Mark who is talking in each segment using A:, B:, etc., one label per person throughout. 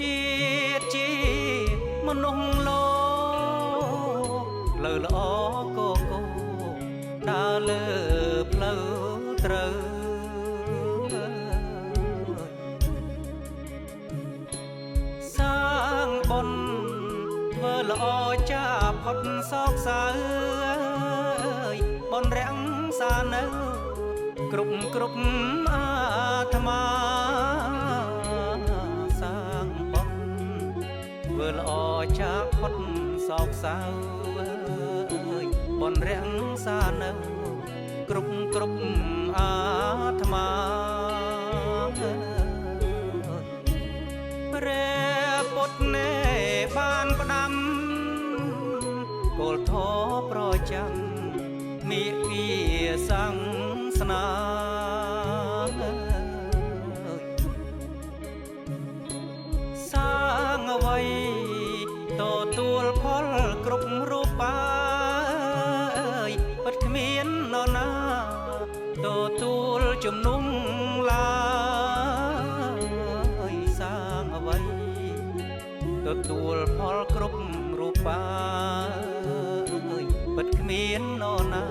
A: ជាតិជាមនុស្សលោកផ្លូវល្អកកដើរលើផ្លូវត្រូវសាងបុណ្យធ្វើល្អចាផុតសោកសៅបុណ្យរាំងសានៅគ្រប់គ្រប់អាត្មាសាងបុណ្យធ្វើល្អចាផុតសោកសៅបុណ្យរាំងសានៅគ្រប់គ្រប់អាត្មាព្រះពុទ្ធនេបានផ្ដាំគោលធម៌ប្រចាំមាគ៌ាសង្សនាសាងអ្វីទទួលផលគ្រប់រូបាពិតគ្មាននរណាទទួលជំនុំឡើយសាងអ្វីទទួលផលគ្រប់រូបាពិតគ្មាននរណា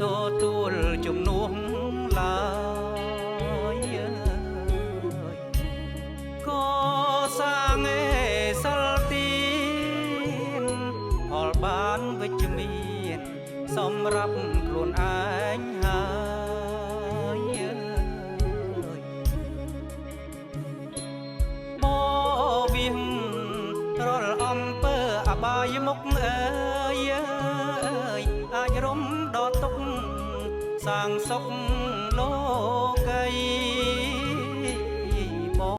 A: ទទួលជំនួសឡើយកសាងឯសិលទានផលបានវិជ្ជមានសម្រាប់ខ្លួនឯងហើយបវិងរាល់អំពើអបាយមុខអើយអាចរំដល់ទុកសាងសុខ